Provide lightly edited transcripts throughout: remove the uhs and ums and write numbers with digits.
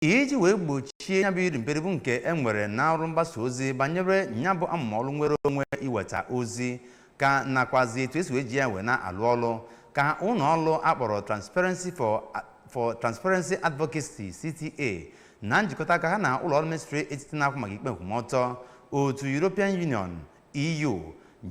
Iji wee gbochie ya bụ iri mperi bụ nke e nwere na ọrụ mgbasa ozi banyere ya bụ amụma ọrụ nwere onwe iweta ozi ka nakwazi etu esi wee ji ya wee na-alụ ọrụ, ka ụlọ ọrụ akpọrọ Transparency for Transparency Advocacy, CTA, na njikọta aka ha na ụlọ ọrụ ministri etiti na-akwụ maka ikpe nkwụmọtọ, otu European Union, EU,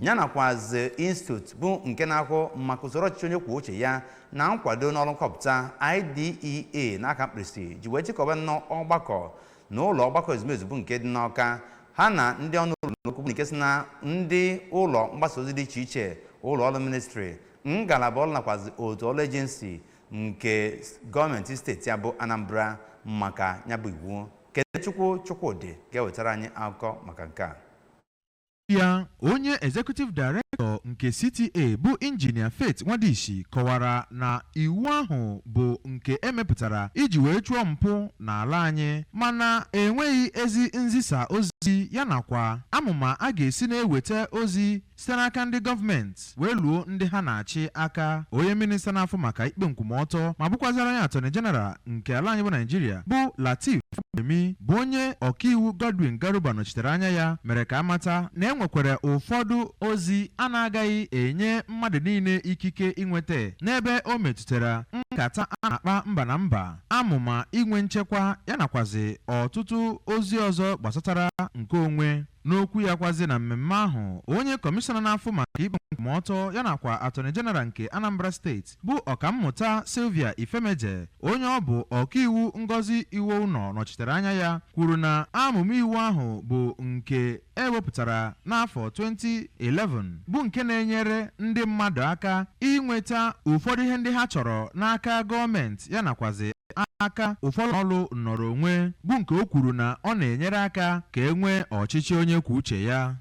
ya nakwazi Institute bụ nke na-ahụ maka usoro ọchịchị onye kwuo uche ya na nkwado n'ọrụ nkọpụta, IDEA n'aka mkpirisi, ji wee chịkọba nnọọ ọgbakọ na ụlọ ọgbakọ ezumezu bụ nke dị n'Ọka, ha na ndị ọnụ ụlọ n'okwu nke si na ndị ụlọ mgbasa ozi dị iche iche, ụlọ ọrụ ministri, ngalaba ọrụ nakwazi otu ọrụ agency nke gọọmenti steeti ya bụ Anambra maka ya bụ iwu. Kenechukwu Chukwudị ga-ewetara anyị akụkọ maka nke a. Ya onye executive director nke CTA bụ Injinia Faith Nwadishi kọwara na iwu ahụ bụ nke emepụtara iji wee chụọ mpụ n'ala anyị, mana enweghị ezi nzisa ozi ya nakwa amụma a ga-esi na-eweta ozi site n'aka ndị gọọmenti wee luo ndị ha na-achị aka. Onye minista na-afụ maka ikpe nkwụmọtọ ma bụkwazara onye attorney general nke ala anyị bụ Naijiria bụ Lateef Fagbemi, bụ onye ọkaiwu Godwin Garuba nọchitere anya ya, mere ka amata na enwekwara ụfọdụ ozi a na-agaghị enye mmadụ niile ikike inweta n'ebe o metụtara nkata a na-akpa mba na mba, amụma inwe nchekwa ya nakwazi ọtụtụ ozi ọzọ gbasatara nke onwe. N'okwu ya kwazi na mmemme ahụ, onye kọmishọna na-afụ maka ikpe nkwụmọtọ ya nakwa attorney general nke Anambra Steeti bụ Ọkammụta Sylvia Ifemeje, onye ọ bụ ọkaiwu Ngozi Iwunọ nọchitere anya ya, kwuru na amụma iwu ahụ bụ nke ewepụtara n'afọ 2011 bụ nke na-enyere ndị mmadụ aka inweta ụfọdụ ihe ndị ha chọrọ n'aka gọọmenti ya nakwazi aka ụfọdụ ọrụ nnọrọ onwe, bụ nke o kwuru na ọ na-enyere aka ka e nwee ọchịchị onye kwuo uche ya.